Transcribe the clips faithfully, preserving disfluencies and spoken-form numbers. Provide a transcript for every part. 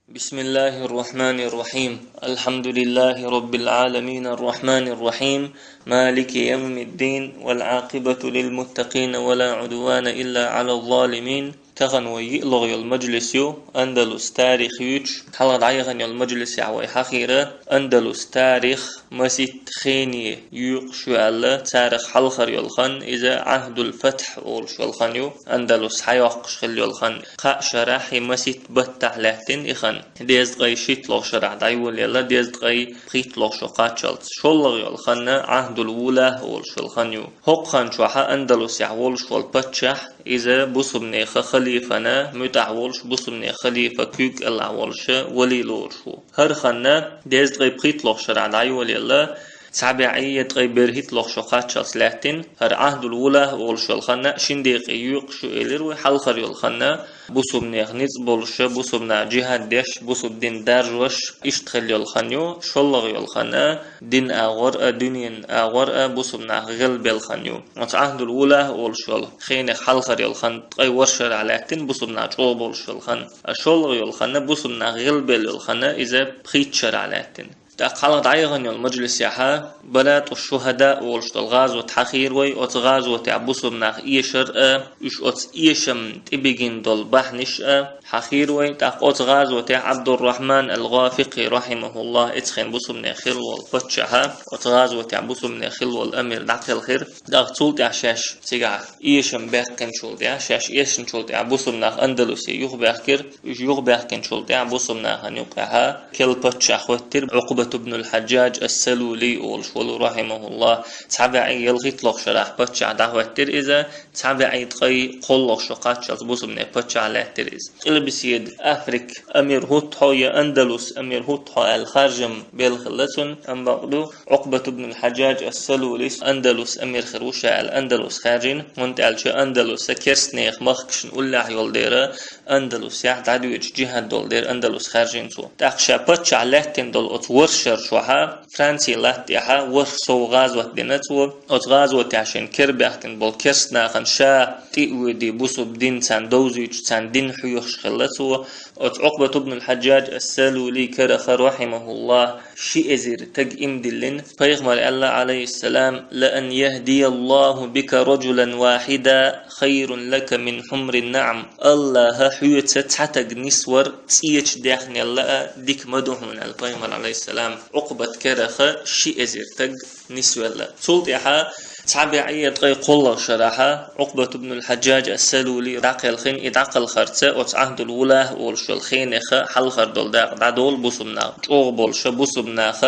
بسم الله الرحمن الرحيم. الحمد لله رب العالمين الرحمن الرحيم مالك يوم الدين والعاقبة للمتقين ولا عدوان إلا على الظالمين. Тахан вай йиълагӀа йола мажлис ю, Андалус тарих юьйцуш, хьалха дӀаяхана йола мажлисехь вай хьахийра Андалус тарих, маситта хене юкъаш ю аьлла, царах хьалхара йола хан, иза Ӏахдул-Фатхь олуш йола хан ю, Андалус хьайоккхуш хилла йола хан. Кхаа шарахь и маситта баттахь лаьттина и хан. Дезткъе шийтталагӀа шарахь дӀайолаелла, дезткъе пхийтталагӀа шо кхаччалц. ШоллагӀа йола хан Ӏахдул-Вулахь олуш йола хан ю. ХӀокху хан чохь Андалусехь волуш волу паччахь, иза бусулбанеха халифана муьтӀахь волуш, бусулбанеха халифа куьйга кӀелахь волуша вали лоруш ву. ХӀара хан дезткъе пхийтталагӀа шарахь дӀайолаелла, цхьа бӀе я ткъе берхӀитталагӀа шо кхаччалц лаьттина. ХӀара Ӏахдул-Вулахь олуш йола хан шин декъе юкъаш ю элира вай, хьалхара йола хан бусулбанех ницкъ болуша, бусулбанаш джихад деш, бусулба дин даржош, иштта хилла йола хан ю. ШоллагӀа йола хан дин агӀор а, дуьненан агӀор а бусулбанах гӀелбелла хан ю. Оцу Ӏахдул-Вулахь олуш йолу хенех хьалхара йолу хан ткъе ворхӀ шарахь лаьттина, бусулбанах чӀогӀа болуш йолу хан. А шоллагӀа йолу хан бусулбанах гӀелбелла йолу хан, иза пхийтта шарахь лаьттина. ТӀаккха хьалха дӀаяхана йолу мажлисехь БалатӀу-шшухӀада олуш долу гӀазот хьахийра вай, оцу гӀазотехь бусулбанах эшар а, уьш оцу эшамна тӀебигина долу бахьанаш а хьахийра вай. ТӀаккха оцу гӀазотехь Ӏабдуррахьман ал-ГӀафикъи, рахьимахуллахь, эцхьан бусулбанех хилла волу паччахьа, оцу гӀазотехь бусулбанех хилла волу амир дӀакхелхира. ТӀаккха цул тӀаьхьа шаьш цигахь эшам баьккхинчул тӀаьхьа, шаьш эшначул тӀаьхьа бусулбанах Андалусе юхабаьхкира. Уьш юхабаьхкинчул тӀаьхьа бусулбанахана юккъехьа керла паччахь хӀоттира Ӏукъбат ибн аль-Хьаджадж ас-Салули олуш волу, рахьимахуллахь. Цхьа бӀе ялхитталгӀа шарахь паччахь дӀахӀоьттира иза, цхьа бӀе ткъе кхоалгӀа шо кхаччалц бусулбанех паччахь лаьттира иза. Къилбаседа Африка амир хӀуттахьо я Андалус амир хӀуттахьо аьлла харжам белла хилла цунна, амма бакъду Ӏукъбат ибн аль-Хьаджадж ас-Салулис Андалус амир хир ву ша аьлла, Андалус хаьржина, хӀунда аьлча Андалуса керстанех махкашна уллехь йолу дера, Андалусехь дӀадоьдуш джихад долу дера Андалус хаьржина цо. ТӀаккха ша паччахь лаьттина долу оцу ворхӀ шар чохь, Францин латта тӀехь ворхӀ сов гӀазот дина цо. Оцу гӀазотехь шен кера баьхкина болу керстанахана ша тӀе а воьдий, бусулба дин царна довзуьйтуш, царна дин хьоьхуш хилла цо. Оцу Ӏукъбат ибн аль-Хьаджадж ас-Салули караха, рахьимахуллахь, ши эзар таг иман диллина. Пайхамар аьлла, Ӏалайхиссалам: «Ла ан яхӀдияллаху бика раджулан вахьидан хайрун лака мин хьумрин наӀам». Аллаха хьоьца цхьа таг нисвар цӀечу даьхнел а дика ма ду хьуна, аьлла пайхамар, Ӏалайхиссалам, Ӏукъбат караха ши эзар таг нисвелла. Цул тӀаьхьа цхьа бӀе ткъе кхоалгӀа шарахь Ӏукъбат ибн аль-Хьаджадж ас-Салули дӀакхелхина, и дӀакхалхарца оцу Ӏахдул-Вулахь олуш йолу хенех хьалхара долу дакъа дӀадолу бусулбанах, чӀогӀа болуша бусулбанах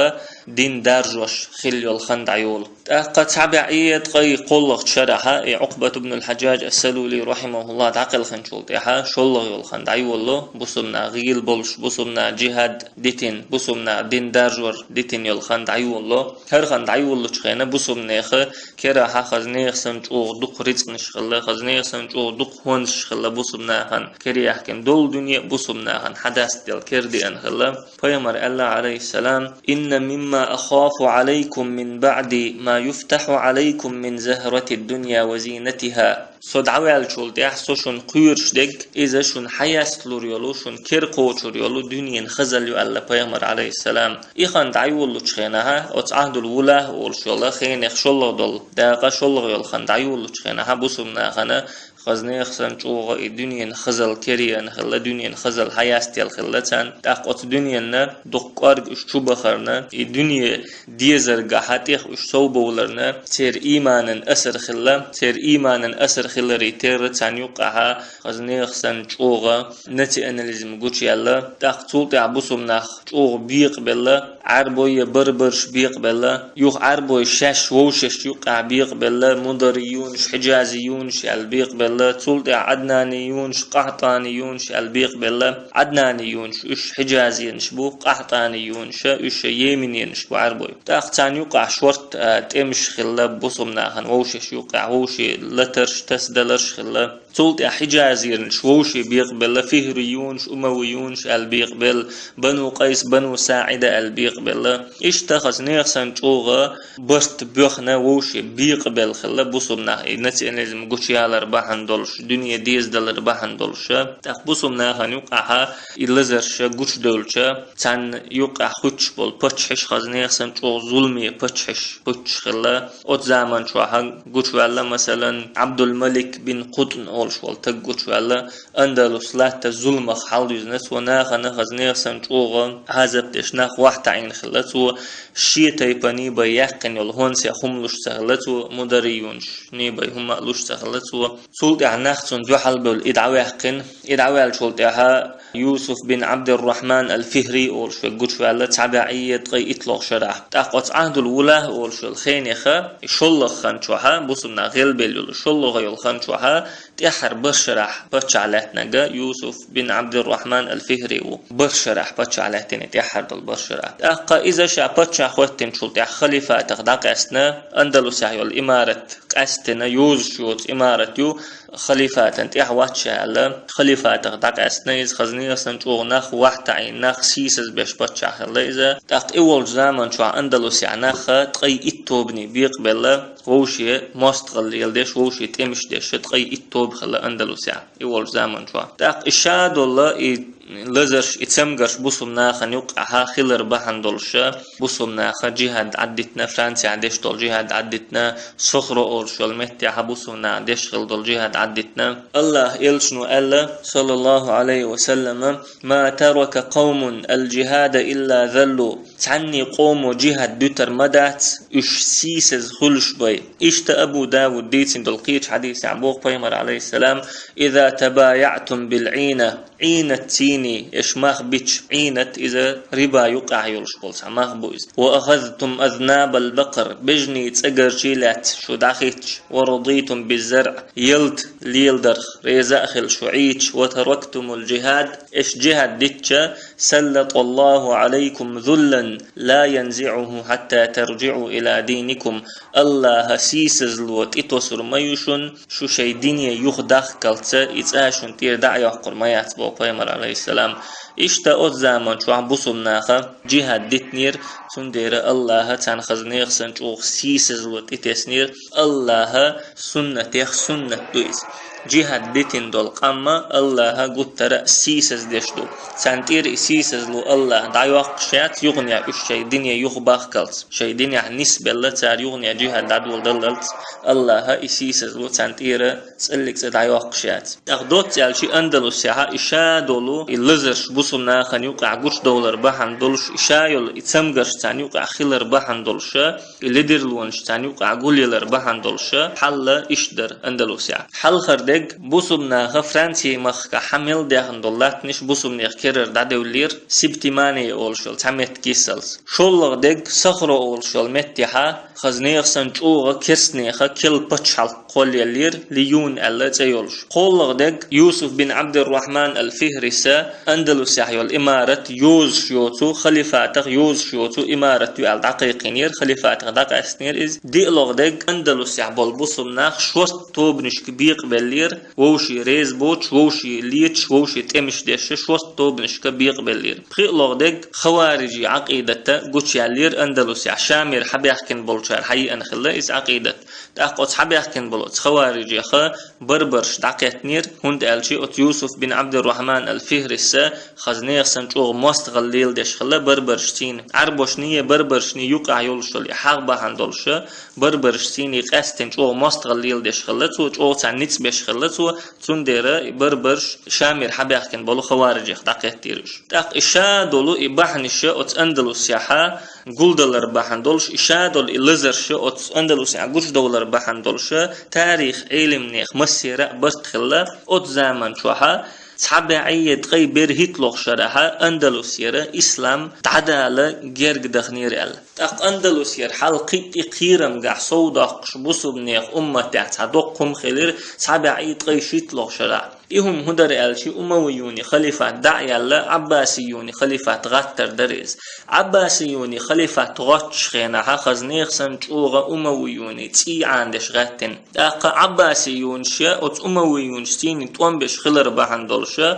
дин даржош хилла йолу хан дӀайолу. ТӀаккха цхьа бӀе ткъе кхоалгӀа шарахь и Ӏукъбат ибн аль-Хьаджадж ас-Салули, рахьимахуллахь, дӀакхелхинчул тӀаьхьа шоллагӀа йолу хан дӀайолало, бусулбанах гӀийла болуш, бусулбанах джихад дитина, бусулбанах дин даржор дитина йолу хан дӀайолало. ХӀара хан дӀайолалучу хенахь бусулбанех кера хьан хаза нехан санна чӀогӀа дукха рицкъанаш хилла, хаза нехан санна чӀогӀа дукха хӀонсаш хилла бусулбанахана, кера яьхкина долу дуьне а бусулбанахана хьадастаделла, кера деана хилла. Пайхамар аьлла, Ӏалайхиссалам: «Инна мимма ахафу Ӏалайкум мин баӀди ма юфтахьу Ӏалайкум мин захратид-дунья ва зинатиха». Со дӀаваьллачул тӀаьхьа со шуна кхоьруш дерг, иза шуна хьаясталур йолу, шуна кера кхочур йолу дуьненан хазалла ю, аьлла пайхамар, Ӏалайхиссалам. И хан дӀайолалучу хенахь, оцу Ӏахдул-Вулахь олуш йолу хенех шоллагӀа долу дакъа, шоллагӀа йолу хан дӀайолалучу хенахь, бусулбанахана хаза нехан санна чӀогӀа и дуьненан хазалла кера яьхна хилла, дуьненан хазалла хьаястаелла хилла царна. ТӀаккха оцу дуьненна дукха кӀорга уьш чу бахарна, и дуьне дезаргахь тӀех уьш совбовларна, церан ийманан асар хилла, церан ийманан асар хиларе терра царна юккъехь хаза нехан санна чӀогӀа национализм гучуяьлла. ТӀаккха цул тӀаьхьа бусулбанах чӀогӀа бекъабелла, Ӏаьрбой я барбарш бекъабелла, юха Ӏаьрбой шаьш вовшашца юккъехь бекъабелла, мударриюнаш, хьиджазиюнаш аьлла бекъабелла, цул тӀаьхьа Ӏаднаниюнаш, къахьтаниюнаш аьлла бекъабелла. Ӏаднаниюнаш, уьш хьиджазиянаш бу, къахьтаниюнаш, уьш йемененаш бу Ӏаьрбой. ТӀаккха царна юккъехь шорта, а, тӀемаш хилла бусулбанахана вовшашца юккъехь, вовшийн латарш, тасадаларш хилла. Цул тӀаьхьа хьиджазернаш вовший бекъабелла, фихриюнаш, умавиюнаш аьлла бекъабелла, бану Къайс, бану СаӀида аьлла бекъабелла. Иштта хаза нехан санна чӀогӀа барт боьхна вовший бекъабелла хилла бусулба нах, и национализм гучаялар бахьана долуш, дуьне дезадалар бахьана долуш. ТӀаккха бусулба нахана юкъахьа и лазарша гучадевлча, царна юкъахь хуьттуш болу паччахьаш хаза нехан санна чӀогӀа зуламе паччахьаш хуьттуш хилла. Оцу заман чохьа гучаваьлла, масалан, Абдул-Малик бин Къутн олуш волу таг гучаваьлла, Андалус латта зуламах хьалдуьзна, цо нахана хаза нехан санна чӀогӀа Ӏазап деш нах вахьтаӀийна хилла, цо шен тайпанийн бай яьккхина йолу хӀонсех хӀума луш ца хилла, цо мудариюнаш нийн бай хӀума а луш ца хилла, цо. Цул тӀаьхьа нах цунна дуьхьал бевлла и дӀаваьккхина. И дӀаваьллачул тӀаьхьа Юсуф бин Абдуррахман ал-Фихри олуш верг гучаваьлла цхьа бӀе ткъе итталгӀа шарахь. ТӀаккха оцу Ӏахдул-Вулахь олуш йолу хенеха, и шоллагӀа хан чохьа, бусулба нах гӀелбелла йолу шоллагӀа йолу хан чохьа, тӀаьххьара бархӀ шарахь паччахь лаьттинарг Юсуф бин Абдуррахман ал-Фихри ву. БархӀ шарахь паччахь лаьттина, тӀаьххьара долу бархӀ шарахь. ТӀаккха иза ша паччахь хӀоьттинчул тӀаьхьа халифатах дӀакъаьстина, Андалусехь йолу имарат къаьстина, йозуш йоцу имарат ю, халифатан тӀехь вац ша аьлла, халифатах дӀакъаьстина иза, хаза нехан санна чӀогӀа нах вахьтаӀийна, нах сийсаз беш паччахь хилла иза. ТӀаккха и волчу заман чохь Андалусехь нах ткъе итт тобане бекъабелла, вовше мостагӀалла леладеш, вовше тӀемаш деш, ткъе итт тоба хилла Андалусехь и волчу заман чохь. ТӀаккха и ша долу и лазарш, и цамгарш бусулба нахана юккъехьа хилар бахьана долуша, бусулба наха джихад Ӏаддитина, Францехь деш долу джихад Ӏаддитина, Сохро олуш йолу меттехьа бусулба наха деш хила долу джихад Ӏаддитина. Аллах элчано аьлла, саллаллаху Ӏалайхи ва саллама: «Ма тарака къавмун ал-джихада илла заллу». Цхьанний къомо джихад дуьтар ма дац, уьш сийсаз хуьлуш бай. Иштта Абу Давуд дийцина долу кхечу хьадисехь боху пайхамар, Ӏалайхиссалам: «Иза табаяътум бил-Ӏийна». Ӏийнат цийний, эш мах бича, Ӏийнат иза риба юкъахь йолуш болу цхьа мах бу иза. «Ва ахазтум азнабал бакъар», бежний цӀа гарчий лаьцна шу дӀахитташ, «ва радитум биз-заръ», ялта леладарх реза а хила шу Ӏийча, «ва тарактумул джихад», эш джихад дитча, «саллаталлаху Ӏалайкум зуллан ла янзиъуху хьатта тарджиъу ила дийникум». Аллаха сийсазло тӀетосур ма ю шуна, шу шайн дине юхадахкалца и цӀа шуна тӀера дӀа а йоккхур ма яц, боху пайхамар, Ӏалайхиссалам. Иштта оцу заман чохь бусулба наха джихад дитинера, цундела Аллаха царна хаза нехан санна чӀогӀа сийсазло тӀетеснера. Аллаха суннатех суннат ду иза. Джихад дитина долу къам а Аллаха гуттара а сийсаз деш ду. Царна тӀера и сийсазло Аллаха дӀайоккхуш яц, юханехь уьш шайн дине юхабахкалц, шайн динехь нисбелла цара юханехь джихад дӀадоладаллалц, Аллаха и сийсазло царна тӀера цӀаллиг цӀа дӀайоккхуш яц. ТӀаккха доцца аьлча, Андалусехьа и ша долу, и лазарш бусулба нахана юкъахь гучудовлар бахьана долуш, и ша йолу, и цамгарш царна юкъахь хилар бахьана долуша, и ледарлонаш царна юкъахь гулъялар бахьана долуша, хьал иштта дара Андалусехь. Хьалхара дерг, бусулба наха Франций махкахь хьан мел даьхна долу латтанаш бусулба нехан керара дӀадевллера, Септимания олуш йолу цхьа меттиг йисалц. ШоллагӀа дерг, Сохро олуш йолу меттехьа, хаза нехан санна чӀогӀа керстанеха керла пачхьалкх кхоллаеллера, Лиюн аьлла цӀе йолуш. КхоаллагӀа дерг, Юсуф бин Абдуррахман ал-Фихриса Андалусехь йолу имарат йозуш йоцу, халифатах йозуш йоцу имарат ю аьлла дӀакхайкхийнера, халифатах дӀакъаьстинера иза. ДиълагӀа дерг, Андалусехь болу бусулба нах шорта тобанашка бекъабеллера, вовший реза боцуш, вовший леташ, вовший тӀемаш деш, шорта тобанашка бекъабеллера. ПхоьалгӀа дерг, хаварижийн Ӏакъидата гучаяьллера Андалусехь, Шамера хьабаьхкина болчара хьайиъна хилла иза Ӏакъидат. ТӀаккха оцу хьабаьхкина болу оцу хаварижеха барбарш дӀакхеттинера, хӀунда аьлча оцу Юсуф бин Абдуррахман ал-Фихриса хаза нехан санна чӀогӀа мостагӀалла леладеш хилла барбаршцийн. Ӏарбошний, барбаршний юкъахь йолуш йолу и хьагӀ бахьана долуша, барбаршцийн къаьстина чӀогӀа мостагӀалла леладеш хилла цо, чӀогӀа царна ницкъ беш хилла цо, цундела и барбарш Шамера хьабаьхкина болу хаварижех дӀакхеттера уьш. ТӀаккха и ша долу и бахьаниша оцу Андалусехьа гулдалар бахьана долуш, и ша долу и лазарша оцу Андалусехь гучудовлар бахьана долуша, тарих Ӏелимнех массера а барт хилла, оцу заман чохьа цхьа бӀе ткъе берхӀитталгӀа шарахьа Андалусера ислам дӀадала герга дахнера аьлла. ТӀаккха Андалусера хьал кхин а тӀе кхерамгахь совдоккхуш бусулба нехан умматехь цхьа доккха хӀума хилира цхьа бӀе ткъе шийтталгӀа шарахь. И хӀума хӀун дара аьлча, Умавиюни халифат дӀа а яьлла, Ӏаббасиюни халифат гӀаттар дара иза. Ӏаббасиюни халифат гӀоттачу хенахьа хаза нехан санна чӀогӀа Умавиюни цӀий Ӏанадеш гӀаьттина. ТӀаккха Ӏаббасиюнаша оцу Умавиюнашций тӀом беш хилар бахьана долуша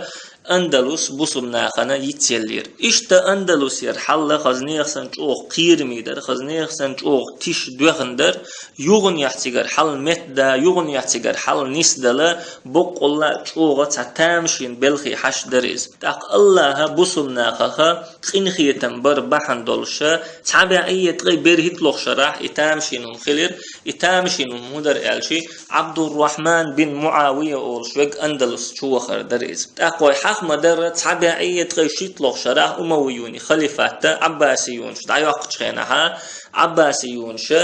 Андалус бусулба нахана йицъеллера. Иштта Андалусера хьал хаза нехан санна чӀогӀа кхераме дара, хаза нехан санна чӀогӀа тиша доьхна дара, юханехь цигара хьал меттан, юханехь цигара хьал нисдала, боккъалла а чӀогӀа цхьа тамашийна белхий хьаш дара иза. ТӀаккха Аллаха бусулба нахаха къинхетам бар бахьана долуша, цхьа бӀе ткъе берхӀитталгӀа шарахь и тамашийна хӀума хилира, и тамашийна хӀума хӀун дара аьлча, Ӏабдуррахьман бин МуӀавия олуш верг Андалус чу вахар дара иза. ТӀаккха вай хьаха ма-дарра, цхьа бӀе ткъе шийтталгӀа шарахь Умавиюни халифат Ӏаббасиюнаша дӀайоккхучу хенахьа, Ӏаббасиюнаша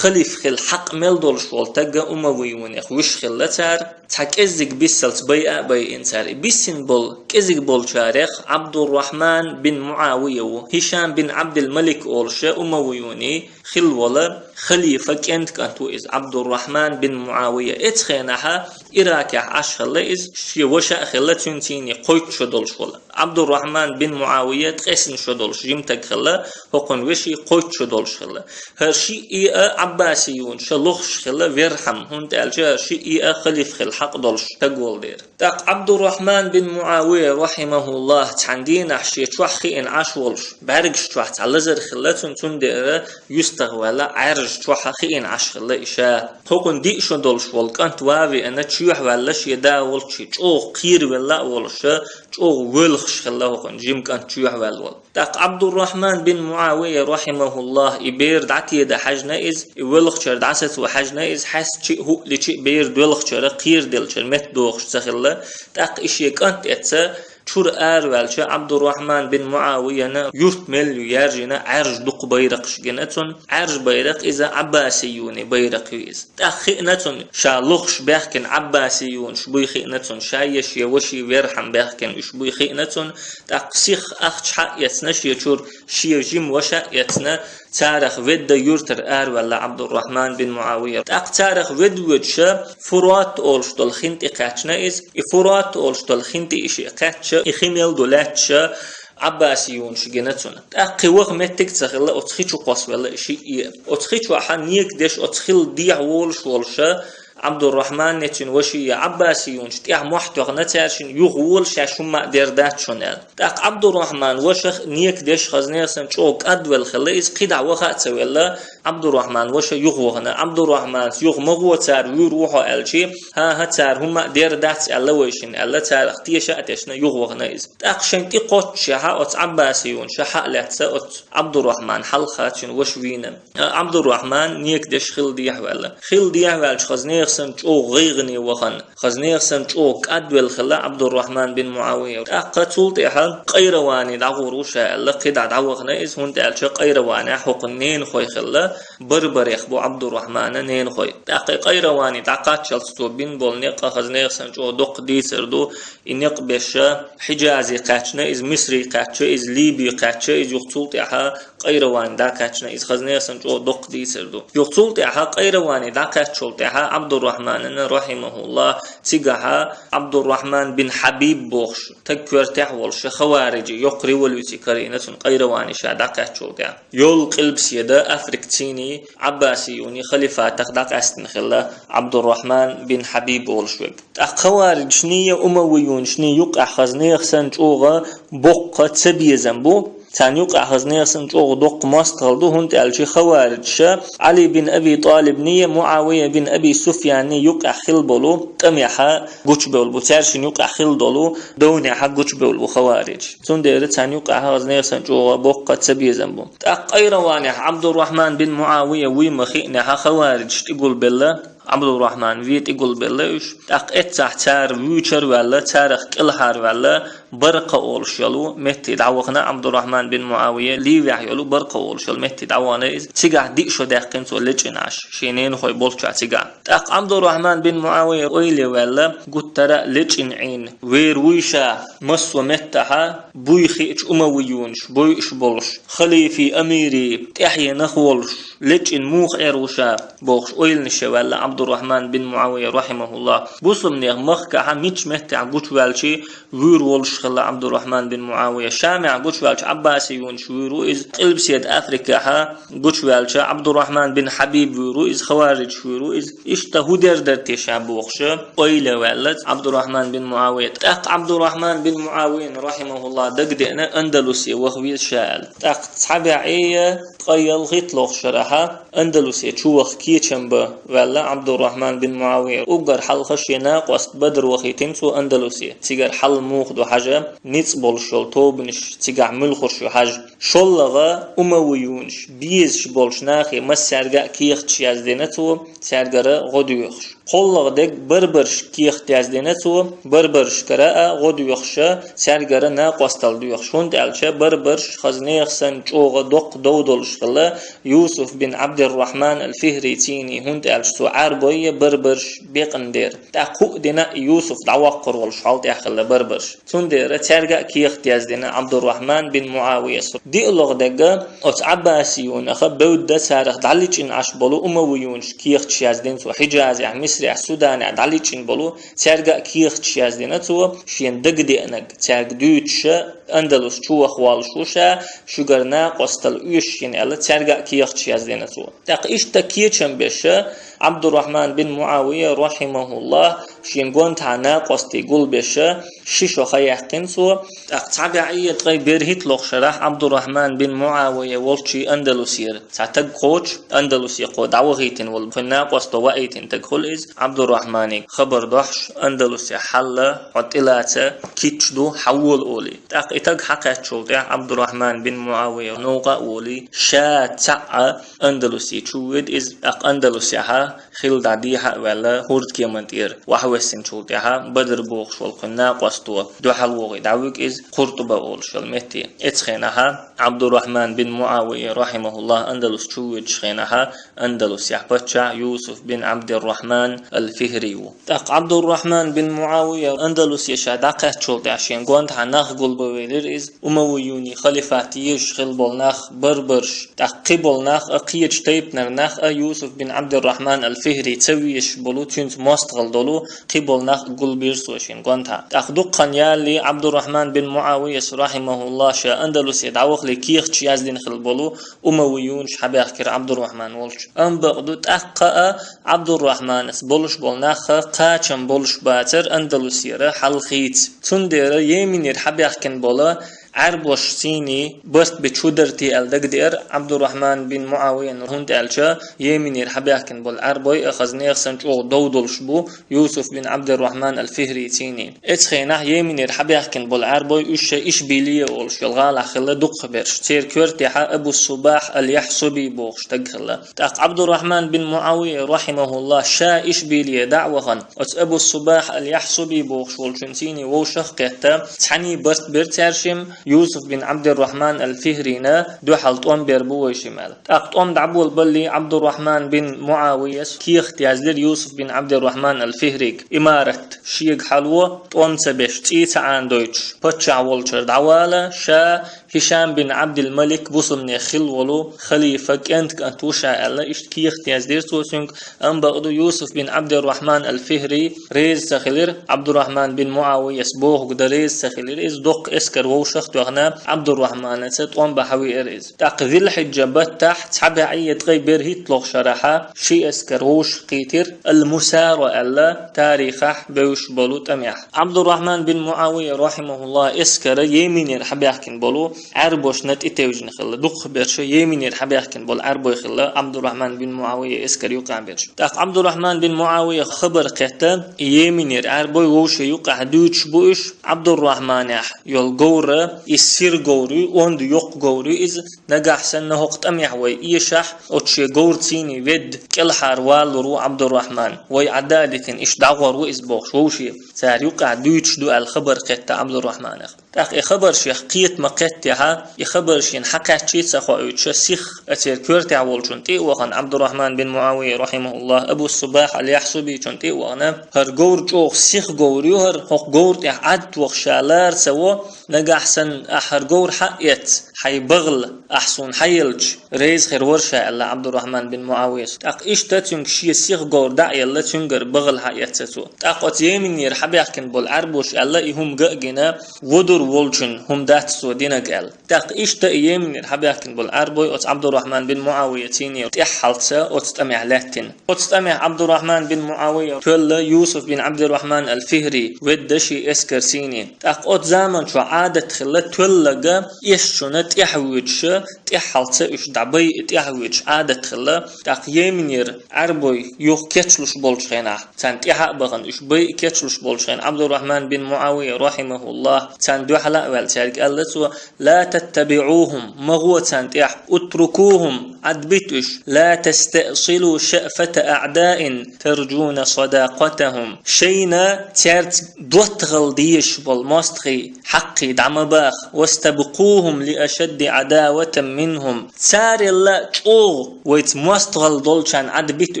халиф хила хьакъ мел долуш волу таг Умавиюнех вуьш хилла цара, цхьа кӀеззиг биссалц байъа а байина цара. И биссина болу кӀезиг болчарех Ӏабдуррахьман бин МуӀавия ву, Хишам бин Ӏабдил-Малик олуша Умавиюний хилла волу халифа кӀентан кӀант ву иза, Ӏабдуррахьман бин МуӀавия. Эцу хенахьа Иракехь Ӏаш хилла иза, шен ваша а хилла, цуьнан цӀийний кхойтта шо долуш волу. Ӏабдуррахьман бин МуӀавия ткъесна шо долуш жима таг хилла, хӀокхуьнан веший кхойтта шо долуш хилла. ХӀара шиъ а Ӏаббасиюнаша лохуш хилла верхьам, хӀунда аьлча хӀара шиъ а халиф хила хьакъ долуш таг волу дера. ТӀаккха Ӏабдуррахьман бин МуӀавия, рахьимахуллахь, цхьана дийнахь шен чохь хиъна Ӏаш волуш, бӀаьргаш чохь цхьа лазар хилла цуьнан, цундела юьстах ваьлла Ӏаьржа чохь хиъна Ӏаш хилла и ша. ХӀокхуьнан диъ шо долуш волу кӀант ван а веана, чоьхьа ваьлла шен да волчу, чӀогӀа кхеравелла а волуша, чӀогӀа воьлхуш хилла хӀокхуьнан жима кӀант чоьхьа ваьлла волу. ТӀаккха Ӏабдуррахьман бин МуӀавия, рахьимахуллахь, и бер дӀатеда хьаьжна иза, и воьлхучара дӀасацо хьаьжна иза, хьаьстачу а, хӀуъличи а бер доьлхучара, кхераделлачара меттадохуш ца хилла. ТӀаккха и шен кӀант эцца, чуьра араваьлча, Ӏабдуррахьман бин МуӀавияна юрт мел ю яьржина, Ӏаьржа дукха байракхаш гина цунна. Ӏаьржа байракх иза Ӏаббасиюний байракх ю иза. ТӀаккха хиъна цунна, ша лохуш баьхкина Ӏаббасиюнаш буй хиъна цунна, ша я шен ваший верхьам баьхкина уьш буй хиъна цунна, тӀаккха сиха ахча хьа а эцна шен чуьра, шен жима ваша а эцна, царах ведда юьртара араваьлла Ӏабдуррахьман бин МуӀавия. ТӀаккха царах ведда воьдуша Фурат олуш долу хин тӀе кхаьчна иза, и Фурат олуш долу хин тӀе и шиъ кхаьчча, и хи мел ду лаьтташа, Ӏаббасиюнаша гина цунна. ТӀаккха кхин ваха меттиг а ца хилла, оцу хи чу кхоссавелла и шиъ а. Оцу хи чохьа некадеш, оцу хила дехьа волуш волуша, Ӏабдуррахьманний, цуьнан ваший Ӏаббасиюнаш тӀехь мохь тоьхна, цаьршинна юхавола, шаьш хӀумма а дер дац шуна аьлла. ТӀаккха Ӏабдуррахьман ваша некадеш, хаза нехан санна чӀогӀа кӀадвелла хилла, иза кхидӀа ваха а ца велла, Ӏабдуррахьман ваша юхавахана. Ӏабдуррахьманца юха ма гӀо, цара вуьйр ву хьо аьлчи, хӀан-хӀа, цара хӀумма а дер дац аьлла вайшинна аьлла, царах теша а тешна, юхавахана иза. ТӀаккха шайн тӀе кхоччушехьа оцу Ӏаббасиюнаша хьа а лаьцна, оцу Ӏабдуррахьман хьалха цуьнан ваша вийна. Ӏабдуррахьман некадеш хила дехьаваьлла. Хила дехьаваьлча, хаза нехан санна чӀогӀа гӀайгӀане вахана, хаза нехан санна чӀогӀа кӀадвелла хилла Ӏабдуррахьман бин МуӀавия. ТӀаккха цул тӀаьхьа Къайравани дӀагӀур ву ша аьлла, кхидӀа дӀавахана иза, хӀунда аьлча Къайраванехь хӀокхуьнан ненахой хилла, Барбарех бу Ӏабдуррахьманан ненахой. ТӀаккха и Къайравани дӀакхаччалц цо бина болу некъ хаза нехан санна чӀогӀа доккха дийцар ду, и некъ беша Хьиджазе кхаьчна иза, Мисре кхаьчча иза, Либе кхаьчча иза, юха цул тӀаьхьа Къайравани дӀакхаьчна иза, хаза нехан санна чӀогӀа доккха дийцар ду. Юха цул тӀаьхьа Къайравани дӀакхаьччул тӀаьхьа Ӏабдуррахьманана, рахьимахуллахь, цигахьа Ӏабдуррахьман бин Хьабиб бохуш, таг коьртехь волуша, хавариджи, йоккха революци карийна цунна Къайравани ша дӀакхаьччул тӀаьхьа. Йолу къилбаседа Африкацийний, Ӏаббасиюний халифатах дӀакъаьстина хилла Ӏабдуррахьман бин Хьабиб олуш верг. ТӀаккха хавариджашний, умавиюнашний юкъахь хаза нехан санна чӀогӀа боккха цабезам бу. Царна юкъахь хаза нехан санна чӀогӀа доккха мостагӀалла ду, хӀунда аьлча хавариджаша Ӏали бин Аби ТӀалибний, МуӀавия бин Аби Суфьянний юкъахь хилла болу тӀамехьа гучубевлла бу, цаьршинна юкъахь хилла долу довнехьа гучубевлла бу хавариджаш. Цундела царна юкъахь хаза нехан санна чӀогӀа боккха цабезам бу. ТӀаккха Къайраванехь Ӏабдуррахьман бин МуӀавия вуй ма хиънехьа, хавариджаш тӀегулбелла, Ӏабдуррахьман вен тӀегулбелла уьш. ТӀаккха эццахь цара вуьйчуьра ваьлла, царах кӀелхьара ваьлла Баркъа олуш йолу метте дӀавахана Ӏабдуррахьман бин МуӀавия, Ливехь йолу Баркъа олуш йолу метте дӀавахана иза. Цигахь диъ шо даьккхина цо лечкъина Ӏаш, шен ненахой болчохь цигахь. ТӀаккха Ӏабдуррахьман бин МуӀавия ойла ваьлла, гуттара а лечкъина Ӏийна вер вуй ша, массо а меттахьа буй хиъча умавиюнаш, бойуш болуш, халифий, амирий, тӀаьхьенах волуш, лечкъина муха Ӏер ву ша, бохуш ойланаш ваьлла Ӏабдуррахьман бин МуӀавия, рахьимахуллахь. Бусулбанех махкахьа мичча меттехь гучуваьлчий, вуьйр волуш хилла Ӏабдуррахьман бин МуӀавия. Шамехь гучуваьлча Ӏаббасиюнаш вуьйр ву иза, Къилбаседа Африкехьа гучуваьлча Ӏабдуррахьман бин Хьабиб вуьйр ву иза, хаварижаш вуьйр ву иза. Иштта хӀун дер дара те ша бохуша, ойла ваьлла Ӏабдуррахьман бин МуӀавия. ТӀаккха Ӏабдуррахьман бин МуӀавияна, рахьимахуллахь, дагадеана Андалусе ваха веза ша аьлла. ТӀаккха цхьа бӀе ткъе ялхитталгӀа шарахьа Андалусе чу ваха кечам бан ваьлла Ӏабдуррахьман бин МуӀавия. Уггар хьалха шен накъост Бадр вахийтина цо Андалусе. Цигара хьал муха ду хьажа, ницкъ болуш йолу тобанаш цигахь муьлхарш ю хьажа. ШоллагӀа умавиюнаш, безаш болчу нахе массаьрга а кехаташ яздина цо, цаьргара гӀо доьхуш. КхоаллагӀа дерг барбарш кехат яздина цо, барбаршкара а гӀо доьхуша, цаьргара накъосталла доьхуш, хӀунда аьлча барбарш хаза нехан санна чӀогӀа доккха дов долуш хилла Юсуф бин Ӏабдиррахьман ал-Фихрийцийний, хӀунда аьлча цо Ӏарбойя барбарш бекъна дера. ТӀаккха хӀуъа дина а Юсуф дӀавоккхур волуш хьал тӀехь хилла барбарш. Цундела цаьрга а кехат яздина Ӏабдуррахьман бин МуӀавияс. ДиълагӀа дерг оцу Ӏаббасиюнаха бевдда царах дӀаличкъина Ӏаш болу умавиюнаш кехаташ яздина цо, Хьиджазехь, Мисрехь, Суданехь дӀаличкъина болу, цаьрга а кехаташ яздина цо, шена дагадеанарг цаьрга дуьйцуша, Андалус чу ваха воллуш ву ша, шуьгара накъосталла оьшуш йина аьлла, цаьрга а кехаташ яздина цо. ТӀаккха иштта кечам беша, Ӏабдуррахьман бин МуӀавия, рахьимахуллахь, шен гонтахьа накъостий гулбеша, ши шо ха яьккхина цо. ТӀаккха цхьа бӀе ткъе берхӀитталгӀа шарахь Ӏабдуррахьман бин МуӀавия волчу Андалусера цхьа таг кхочу, Андалусе кхо дӀавахийтина волу, кхуьнан накъосто ваийтина таг хуьлу иза, Ӏабдуррахьманиг хабар дохьуш, Андалусехь хьалла хьо тӀелаца кийча ду, хьавола олий. ТӀаккха и таг хьакхаьччул тӀаьхьа Ӏабдуррахьман бин МуӀавия новкъа а волий, ша цхьаъ а Андалусе чу вуьду иза, тӀаккха Андалусехьа хилла дӀадехьа а ваьлла, хӀордкеман тӀера вахьвессинчул тӀаьхьа Бадр бохуш волу кхуьнан накъосто дуьхьал вогӀий дӀавуьгу иза Къуртуба олуш йолу метте. Эцу хенахьа Ӏабдуррахьман бин МуӀавия, рахьимахуллахь, Андалус чу воьдучу хенахьа Андалусехь паччахь Юсуф бин Ӏабдиррахьман ал-Фихри ву. ТӀаккха Ӏабдуррахьман бин МуӀавия Андалусе ша дӀакхаьччул тӀаьхьа шен гонтахьа нах гулбан велира иза, умавиюний халифат езаш хилла болу нах, барбарш, тӀаккха кхин болу нах а, кхечу тайпанара нах а, Юсуф бин Ӏабдиррахьман ал-Фихри ца везаш болу, цуьнца мостагӀалла долу кхин болу нах а гулбира цо шен гонтахьа. ТӀаккха дуккха хан ялале Ӏабдуррахьман бин МуӀавияс, рахьимахуллахь, ша Андалусе дӀавахале кехаташ яздина хилла болу умавиюнаш хьабаьхкира Ӏабдуррахьман волчу. Амма бакъду, тӀаккха а Ӏабдуррахьманас болуш болу нах а кхачам болуш бацара Андалусера хьал хийца. Цундела Йеменера хьабаьхкина болу Ӏаьрбош цийний барт бечу дара те аьлла дагадеара Ӏабдуррахьман бин МуӀавияна, хӀунда аьлча Йеменера хьабаьхкина болу Ӏаьрбой а хаза нехан санна чӀогӀа дов долуш бу Юсуф бин Ӏабдиррахьман ал-Фихрийцийний. Эцу хенахь Йеменера хьабаьхкина болу Ӏаьрбой уьш шайн Ишбилия олуш йолу гӀалахь хилла дукхахберш. Церан коьртехьа Абу Субахь ал-Яхьсуби бохуш стаг хилла. ТӀаккха Ӏабдуррахьман бин МуӀавия, рахьимахуллахь, ша Ишбилия дӀа а вахана, оцу Абу Субахь ал-Яхьсуби бохуш волчуьнцийний вовшах а кхетта, цхьаьний барт бира цаьршимма, Юсуф бин Ӏабдиррахьман ал-Фихрийна дуьхьал тӀом бер бу вайшимма аьлла. ТӀаккха тӀом дӀаболабаллий, Ӏабдуррахьман бин МуӀавияс кехат яздира Юсуф бин Ӏабдиррахьман ал-Фихрига, имарат шега хьало, тӀом ца беш, цӀий ца Ӏанадойтуш, паччахь волчуьра дӀавала, ша Хишам бин Ӏабдил-Малик бусулбанех хилла волу халифа кӀентан кӀант ву ша аьлла, иштта кехат яздира цо цуьнга, амма бакъду Юсуф бин Ӏабдиррахьман ал-Фихри реза ца хилира, Ӏабдуррахьман бин МуӀавияс бохург дан реза ца хилира иза, доккха эскар вовшах а тоьхна, Ӏабдуррахьманаца тӀом бан хьавеара иза. ТӀаккха Зилхьиджа баттахь цхьа бӀе ткъе берхӀитталгӀа шарахьа ши эскар вовшахкхийтира, Ал-Мусара аьлла, тарихахь бевзаш болу тӀамехь. Ӏабдуррахьман бин МуӀавия, рахьимахуллахь, эскара Йеменера хьабаьхкина болу Ӏарбошна тӀетевжина хилла. Дукхахберш Йеменера хьабаьхкина болу Ӏарбой хилла Ӏабдуррахьман бин МуӀавия эскар юкъахь берш. ТӀаккха Ӏабдуррахьман бин МуӀавия хабар кхетта, Йеменера Ӏарбой вовше юкъахь дуьйцуш бу уьш, Ӏабдуррахьманехь йолу говр, и сира говр ю, онда йоккха говр ю иза, нагахь санна хӀокху тӀамехь вай эшахь, оцу шен говрций ведда кӀелхьара валалур ву Ӏабдуррахьман, вай Ӏадда а дитина, иштта дӀагӀор ву иза бохуш вовше. Цара юкъахь дуьйцуш ду аьлла хабар кхетта Ӏабдуррахьманах. ТӀаккха и хабар шех кхета ма-кхеттехьа, и хабар шена хьакхаьччий ца хоуьйтуша, сих а церан коьртехь волчунна тӀе а вахана, Ӏабдуррахьман бин МуӀавия, рахьимахуллахь, Абу Субахь ал-Яхьсубичунна тӀе а вахана, хӀара говр чӀогӀа сиха говр ю хӀара, хӀокху говра тӀехь Ӏадда ваха ша лара ца во, нагахь санна ахь хӀара говр хьа а эцна, хьайн багӀал ахь суна хьаелча, реза хир вара ша, аьлла Ӏабдуррахьман бин МуӀавияс. ТӀаккха иштта цуьнга шен сиха говр дӀа а елла, цуьнгара багӀал хьаэцна цо. ТӀаккха оцу Йеменера хьабаьхкина болу Ӏарбоша аьлла, и хӀума ган а гина, вуьдур волчун хӀума дац цо динарг аьлла. ТӀаккха иштта и Йеменера хьабаьхкина болу Ӏарбой оцу Ӏабдуррахьман бин МуӀавияций тӀаьххьалца оцу тӀамехь лаьттина. Оцу тӀамехь Ӏабдуррахьман бин МуӀавия тоьлла Юсуф бин Ӏабдуррахьман ал-Фихри ведда шен эскарций. ТӀаккха оцу заман чохь Ӏадат хилла тоьлларг эшначунна тӀаьхьа воьдуш, тӀаьххьалца уьш дӀабайа тӀаьхьа воьдуш Ӏадат хилла. ТӀаккха Йеменера Ӏарбой юха кечлуш болчу хенахь, царна тӀаьхьа а бахана, уьш байа кечлуш болчу хенахь, Ӏабдуррахьман бин МуӀавия, рахьимахуллахь, царна дуьхьал а ваьлла, цаьрга аьлла цо: «Ла таттабиӀухум, ма гӀо царна тӀаьхьа, утрукухум, Ӏадбита уьш, ла тастаъсилу шаъфата аӀдаин таржуна садакъатахум». Шайна цаьрца доттагӀалла дезаш болу мостагӀий хьаккхе дӀа ма баха, «вастабкъухум ли ашадди Ӏадаватан минхум». Царел а чӀогӀа вайца мостагӀалла долчарна Ӏадбита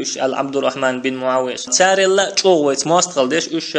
уьш, аьлла Ӏабдуррахьман бин МуӀавияс. Царел а чӀогӀа вайца мостагӀалла деш уьш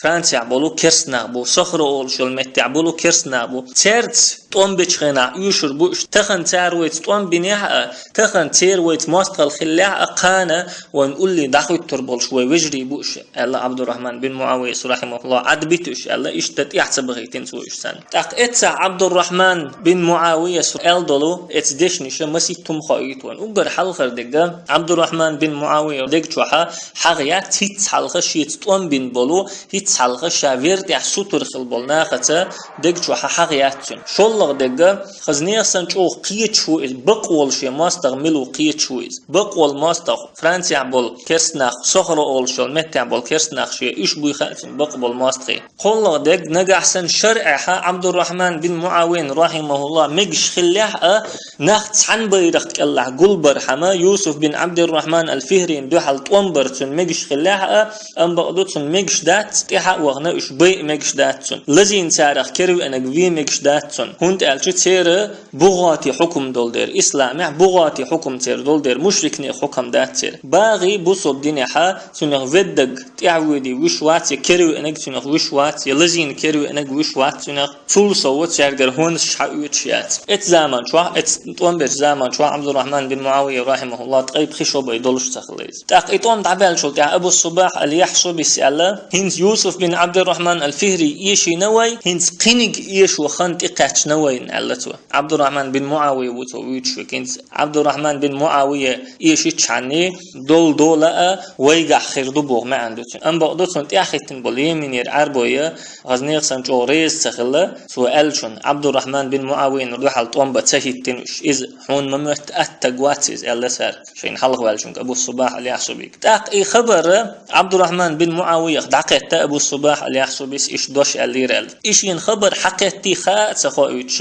Францехь болу керстанах бу, Сохра олуш йолу меттехь болу керстанах бу. Цаьрца тӀом бечу хенахь оьшур бу уьш. Тахана цара вайца тӀом бинехь а, тахана церан вайца мостагӀалла хиллехь а, кхана вайна улле дӀахӀуьттур болуш вай вежарий бу уьш, аьлла Ӏабдуррахьман бин МуӀавияс, рахьимахуллахь, Ӏадбита уьш аьлла, иштта тӀаьхьа ца бахийтина цо уьш царна. ТӀаккха эццахь Ӏабдуррахьман бин МуӀавияс аьлла долу эцу дешнаш масийтта хӀума хоуьйту вайна. Уггар хьалхара дерг Ӏабдуррахьман бин МуӀавия дег чохь хьагӀ яц, хӀинца хьалха шеца тӀом бина болу, хӀинца хьалха ша вер тӀехь сутара хилла болу нахаца дег чохь хьагӀ яц цуьнан. ШоллагӀа дерг, хаза нехан санна чӀогӀа кхеташ ву иза, бакъволу шен мостагӀа мила ву кхеташ ву иза. Бакъволу мостагӀа, Францехь болу керстанах, Сохра олуш йолу меттехь болу керстанах шен уьш буй хаьа цуьнан бакъболу мостагӀий. КхоаллагӀа дерг, нагахь санна шарӀехь Ӏабдуррахьман бин МуӀавин, рахьимахуллахь, мегаш хиллехь а, нах цхьана байракх кӀелахь гулбархьама, Юсуф бин Ӏабдуррахьман ал-Фихрин дуьхьал тӀом бар цунна мегаш хиллехь а, амма бакъду цунна мегаш дац, тӀаьхьа а вахана уьш байа мегаш дац цунна. Лазийна царах кервеанаг вен мегаш дац цунна, хӀунда аьлча церан бугӀати хьукам долу дера, исламехь бугӀати хьукам церан долу дера, мушрикнех хьукам дац церан. БагӀий бусалба динехьа цунах веддаг тӀаьхьавоьдий вуьш вац, я кервеанаг цунах вуьш вац, я лазийна кервеанаг вуьш вац цунах. Цул сов цаьргара хӀонаш хьаоьцуш яц. Эцу заман чохь, эцу тӀом бечу заман чохь Ӏабдуррахьман бин МуӀавия, рахьимахуллахь, ткъе пхи шо бен долуш ца хилла иза. ТӀаккха и тӀом дӀабаьллачул тӀаьхьа Абу Субахь ал-Яхьсубис аьлла: «ХӀинца Юсуф бин Ӏабдуррахьман ал-Фихри эшийна вай, хӀинца кхиниг эшо хан тӀекхаьчна вайна», аьлла цо. Ӏабдуррахьман бин МуӀавия ву цо вуьйцуш верг. ХӀинца Ӏабдуррахьман бин МуӀавия эшичхьанний, долу дола а вайгахь хир ду боху маьӀна ду цуьнан. Амма бакъду цунна тӀаьхьахӀиттина болу Йеменера Ӏарбой, хаза нехан санна чӀогӀа реза ца хилла, цо аьллачунна, Ӏабдуррахьман бин МуӀавина дуьхьал тӀом бан ца хӀиттина уьш. Иза хьуна ма-моьтту аттаг вац иза, аьлла цара, шайна хьалха ваьллачуьнга Абу Субахь ал-Яхьсубига. ТӀаккха и хабар Ӏабдуррахьман бин МуӀавиях дӀакхетта Абу Субахь ал-Яхьсубис иштта дош аьллера аьлла. И шена хабар хьакхеттий хаа а ца хоуьйтуш,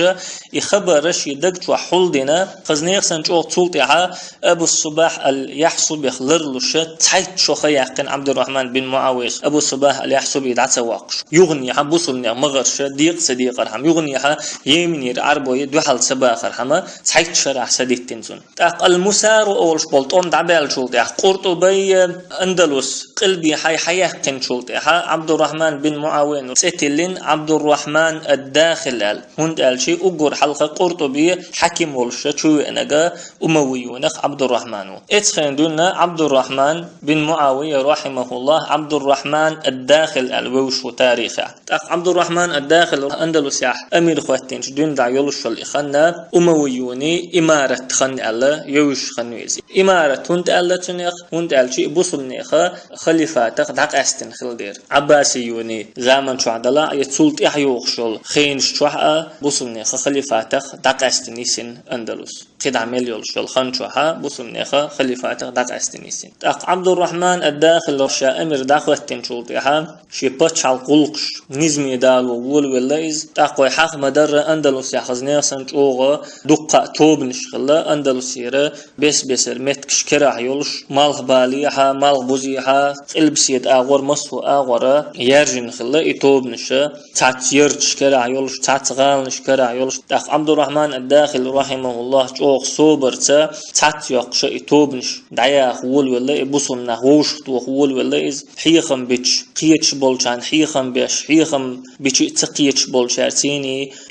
и хабар шен даг чохь хьулдина, хаза нехан санна чӀогӀа цул тӀаьхьа Абу Субахь ал-Яхьсубих ларлуш, цхьайтта шо хан яьккхина Ӏабдуррахьман бин МуӀавияс Абу Субахь ал-Яхьсуби дӀа ца воккхуш. Юханехьа бусалбанех магӀарша декъа ца декъархьама, юханехьа Йеменера Ӏарбой дуьхьал ца бахархьама, цхьайтта шарахь са диттина цунна. ТӀаккха ал-Мусару олуш болу тӀом дӀабаьллачул тӀаьхьа Къуртубай Андалус къилбехьа хьаяьккхинчул тӀаьхьа Ӏабдуррахьман бин МуӀавин цӀе тиллина Ӏабдуррахьман ад-Дахил аьлла. ХӀунда аьлча уггар хьалха Къуртуби хьаким волуш чувеанага Умавиюнах Ӏабдуррахьман ву. Эцу хенахь дуьйна Ӏабдуррахьман бин МуӀавия, рахьимахуллахь, Ӏабдуррахьман ад-Дахил аьлла вевзаш ву тарихехь. ТӀаккха Ӏабдуррахьман ад-Дахил Андалусехь амир хӀоьттинчу дуьйна дӀа йолуш йолу и хан Умавиюний имарат хан аьлла йовзаш хан ю иза. Имарат хӀунда аьлла цунах? ХӀунда аьлча и бусалбанеха халифатах дӀакъаьстина хилла дера. Ӏаббасиюний заман чохь далахь а, я цул тӀаьхьа йогӀуш йолу хенаш чохь а бусалба бусулбанеха халифатах дӀакъаьстина йисина Андалус. КхидӀа мел йолуш йолу хан чохьа бусулбанеха халифатах дӀакъаьстина йисина. ТӀаккха Ӏабдуррахьман ад-Дахил ша амир дӀахӀоьттинчул тӀаьхьа шен пачхьалкх гӀуллакхаш низаме дало волавелла иза. ТӀаккха вай хьаха ма-дарра, Андалусехь хаза нехан санна чӀогӀа дуккха а тобанаш хилла, Андалусера бес-бесара меттигаш карахь йолуш, малхбалехьа, малхбузехьа, къилбаседа агӀор, массо а агӀора яьржина хилла и тобанаш, цхьацца ярташ карахь йолуш, цхьацца гӀаланаш карахь йолуш. ТӀаккха Ӏабдуррахьман ад-Дахил, рахьимахуллахь, чӀогӀа собарца цхьацца йоккхуша и тобанаш дӀаяха волавелла, и бусулба нах вовшахтоха волавелла иза, хьехам бича кхеташ болчарна хьехам беш, хьехам бича ца кхеташ болчаьрца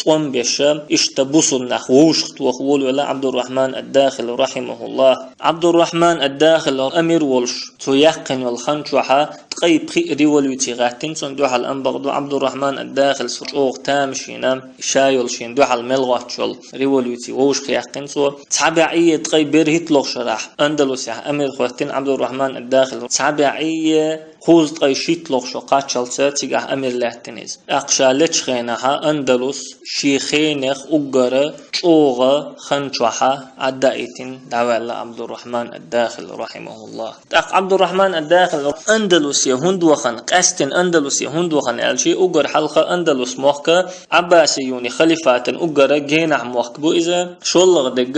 тӀом беш, иштта бусулба нах вовшахтоха волавелла Ӏабдуррахьман ад-Дахил, рахьимахуллахь. Ӏабдуррахьман ад-Дахил амир волуш, цо яьккхина йолу хан чохьа ткъе пхиъ революци гӀаьттина цунна дуьхьал. Амма бакъду, Ӏабдуррахьман ад-Дахил чӀогӀа тамашийна, ша йолу шена дуьхьал мел гӀоттуш йолу революци вовшахъяьккхина цо. Цхьа бӀе ткъе берхӀитталгӀа шарахь Андалусехь амир хӀоьттина Ӏабдуррахьман ад-Дахил. Цхьа бӀе кхузткъе шийтталгӀа шо кхаччалца цигахь амир лаьттина иза. ТӀаккха ша лечу хенахьа Андалус шен хенех уггара чӀогӀа хан чохьа Ӏаддаийтина дӀаваьлла Ӏабдуррахьман ад-Дахил, рахьимахуллахь. ТӀаккха Ӏабдуррахьман ад-Дахил Андалусе хӀунда вахана, къаьстина Андалусе хӀунда вахана аьлча, уггар хьалха Андалус мохк Ӏаббасиюни халифатан уггара генахь мохк бу иза. ШоллагӀа дерг,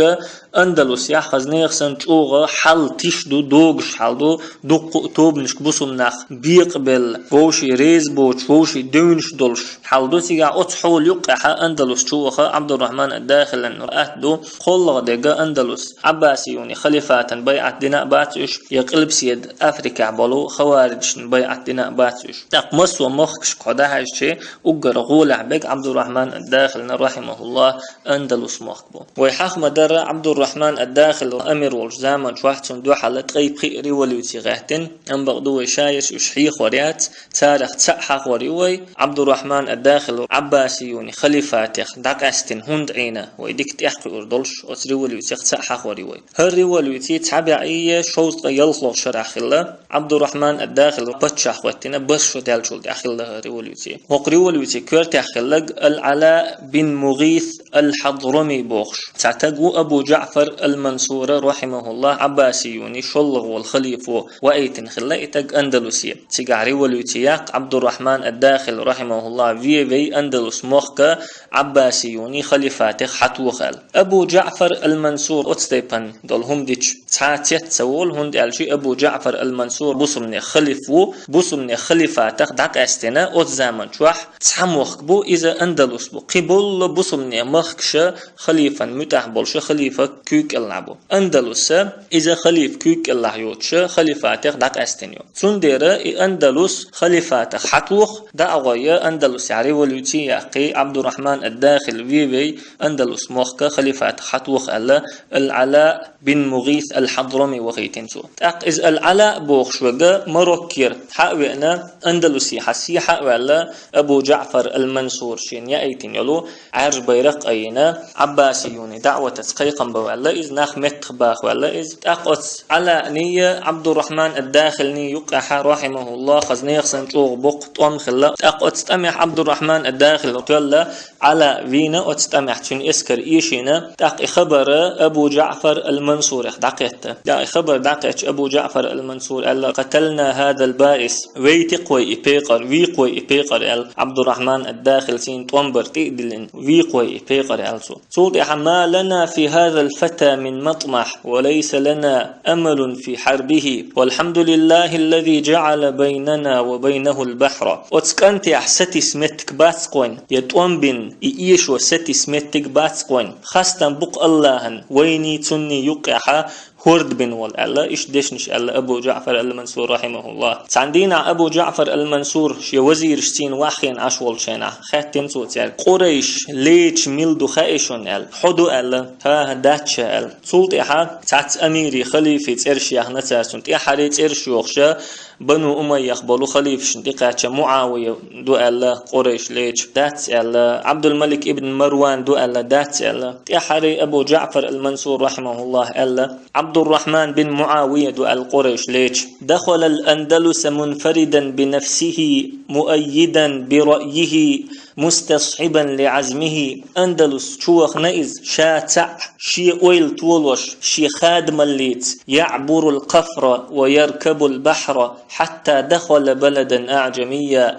Андалусехь хаза нехан санна чӀогӀа хьал тиша ду, догуш хьал ду, дуккха а тобанашка бусулба нах бекъабелла, вовшийн реза боцуш, вовшийн девнаш долуш хьал ду. Цигахь оцу хьола юккъехьа Андалус чу ваха Ӏабдуррахьман ад-Дахилан атта ду. КхоаллагӀа дерг, Андалус Ӏаббасиюни халифатан байӀат дина а бац уьш, я къилбаседа Африкехь болу хавариджашна байӀат дина а бац уьш. ТӀаккха массо а махкашка хьо дӀахьаьжча, уггар гӀолехь берг Ӏабдуррахьман ад-Дахилна, рахьимахуллахь, Андалус мохк бу. Вай хьаха ма-дарра, Ӏабдуррахьман ад-Дахил амир волчу заман чохь цунна дуьхьал ткъе пхиъ революци гӀаьттина. Амма бакъду, вай шайерш уьш хьехор яц, царах цхьаъ хьахор ю вай. Ӏабдуррахьман ад-Дахил Ӏаббасиюни халифатех дӀакъаьстина хӀунда Ӏийна, вай дика тӀекхуьур долуш, оцу революцех цхьаъ хьахор ю вай. ХӀара революци цхьа бӀе шовзткъе ялхалгӀа шарахь хилла. Ӏабдуррахьман ад-Дахил паччахь хӀоьттина бархӀ шо даьллачул тӀаьхьа хилла хӀара революци. ХӀокху революци коьртехь хилларг Ал-Ӏала бин МугӀис ал-Хьадрами бохуш цхьа таг ву. Абу ДжаӀфар ал-Мансура, рахьимахуллахь, Ӏаббасиюни шоллагӀа волу халифо ваийтина хилла и таг Андалусе. Цигахь революци яккха Ӏабдуррахьман ад-Дахил, рахьимахуллахь, вен вей Андалус мохк Ӏаббасиюни халифатех хьатоха аьлла. Абу ДжаӀфар ал-Мансур оцу тайпана долу хӀума дича цхьа а цец ца волу, хӀунда аьлча Абу ДжаӀфар ал-Мансур бусулбанех халиф ву, бусулбанех халифатах дӀакъаьстина оцу заман чохь цхьа мохк бу, иза Андалус бу. Кхин болу бусулбанех махкаша халифан муьтӀахь болуша, халифа куьйга кӀелахь бу. Андалуса иза халифа куьйга кӀелахь йоцуша халифатех дӀакъаьстина ю. Цундела и Андалус халифатах хьатоха, дӀа а гӀой, Андалусехь революци яккхий, Ӏабдуррахьман ад-Дахил вен вей Андалус мохк халифатах хьатоха аьлла, Ал-Ӏала бин МугӀис ал-Хьадрами вахийтина цо. ТӀаккха иза Ал-Ӏала бохуш верг Мароккера хьа а веана, Андалусехьа сехьа а ваьлла, Абу ДжаӀфар ал-Мансур шена яийтина йолу Ӏаьржа байракх а айина, Ӏаббасиюни даӀватаца кхайкхам бан ваьлла иза, нах меттах баха ваьлла иза. ТӀаккха оцу Ӏаланий, Ӏабдуррахьман ад-Дахилний юккъехьа, рахьимахуллахь, хаза нехан санна чӀогӀа боккха тӀом хилла. ТӀаккха оцу тӀамехь Ӏабдуррахьман ад-Дахил тоьлла, Ӏала вийна оцу тӀамехь, цуьнан эскар эшийна, тӀаккха и хабар Абу ДжаӀфар ал-Мансурех дӀакхетта. ТӀаккха и хабар дӀакхетча, Абу ДжаӀфар ал-Мансур аьлла: «Къатална хӀазал баис, вейти-кх вай и пекъар, вий-кх вай и пекъар», — аьлла. Ӏабдуррахьман ад-Дахил цуьнан тӀом бар тӀе а диллина: «Вий-кх вай и пекъар», — аьлла цо. Цул тӀаьхьа: «Ма лана фи хӀазал фата мин матӀмахь, ва лайса лана амалун фи хьарбихи, валхьамдулиллахӀи ллази жаӀала байнана ва байнахӀул бахьра». Оцу кӀантехь сатийса меттиг бац-кх вайн, я тӀом бина и эшо сатийса меттиг бац-кх вайн. Хастам бу-кх АллахӀан, вайний цунний юккъехьа хӀорд бина волу, аьлла, иштта дешнаш аьлла Абу ДжаӀфар ал-Мансур, рахьимахуллахь. Цхьана дийнахь Абу ДжаӀфар ал-Мансур шен вазирашцийна ваьхьхийна Ӏаш волчу хенахь, хаьттина цо цаьрга: «Къурайш леча мила ду хаьий шуна?» — аьлла. «Хьо ду», — аьлла. «ХӀан-хӀа, дац ша», — аьлла. Цул тӀаьхьа цхьацца амирий, халифий цӀераш яьхна цара цунна, тӀаьххьарий цӀераш йохуша, Бану Умайях болу халифашна тӀекхаьчча, МуӀавия ду аьлла, Къурайш леча, дац аьлла, Ӏабдулмалик ибн Марван ду аьлла, дац аьлла. ТӀаьххьарий Абу ДжаӀфар ал-Мансур, рахьимахуллахь, аьлла: «Ӏабду Абдуррахьман бин МуӀавия ду аьлла къурайшлечо. دخل الأندلس منفردا بنفسه مؤيدا برأيه مستصحبا لعزمه. Андалус чу вахана иза ша цхьаъ, шен ойла толош, шен хадамаллица. يعبر القفر ويركب البحر حتى دخل بلدا أعجميا.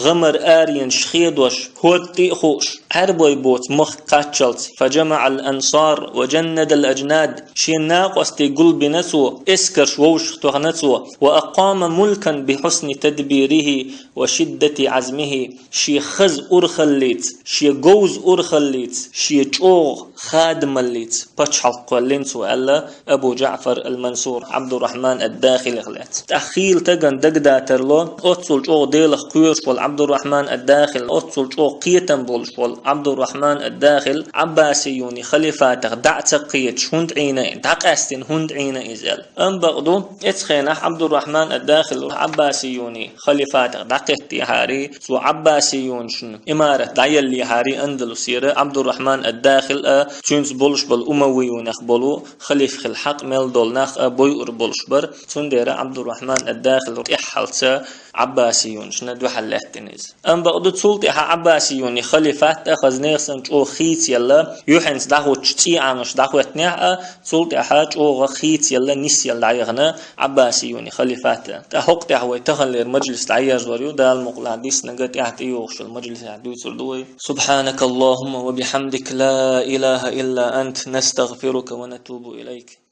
ГӀамар аренаш хедош, хӀода тӀе а хууш, Ӏарбой боцу махка кхаччалц. فجمع الأنصار وجند الأجناد. Шен накъостий гулбина цо, эскарш вовшахтохна цо. وأقام ملكا بحسن تدبيره وشدة عزمه. Шен хаза урхаллица, шен говза урхаллица, шен чӀогӀа хадамаллица пачхьалкх кхоьллина цо аьлла Абу ДжаӀфар ал-Мансур Ӏабдуррахьман ад-Дахилих лаьцна. ТӀаккха хийла стагана дагадатарло, оццул чӀогӀа Делах кхоьруш волу Ӏабдуррахьман ад-Дахил, оццул чӀогӀа кхетам болуш волу Ӏабдуррахьман ад-Дахил Ӏаббасиюний халифатах дӀа а ца кхеташ хӀунда Ӏийна, дӀакъаьстина хӀунда Ӏийна иза аьлла. Амма бакъду, эцу хенахь Ӏабдуррахьман ад-Дахил Ӏаббасиюний халифатах дӀакхеттехьарий, цо Ӏаббасиюнашна имарат дӀаеллехьарий Андалусера, Ӏабдуррахьман ад-Дахил а, цуьнца болуш болу умавиюнех болу халиф хила хьакъ мел долу нах а бойур болуш бара, цундела Ӏабдуррахьман ад-Дахил тӀаьххьалца Ӏаббасиюнашна дуьхьал лаьттина иза. Амма бакъду, цул тӀаьхьа Ӏаббасиюний халифат а хаза нехан санна чӀогӀа хийцаелла, юьхьанца дӀахӀуттуш цӀий Ӏамош дӀахӀоьттинехь а, цул тӀаьхьа чӀогӀа хийцаелла, нисъелла дӀаяхана Ӏаббасиюний халифат а. ТӀаккха хӀокху тӀехь вай таханлера мажлис дӀаерзор ю, Дала мукъ лахь диснарг, тӀаьхьа тӀейогӀуш йолу мажлисехь дуьйцур ду вай. سبحانك اللهم وبحمدك، لا إله إلا أنت، نستغفرك ونتوب إليك.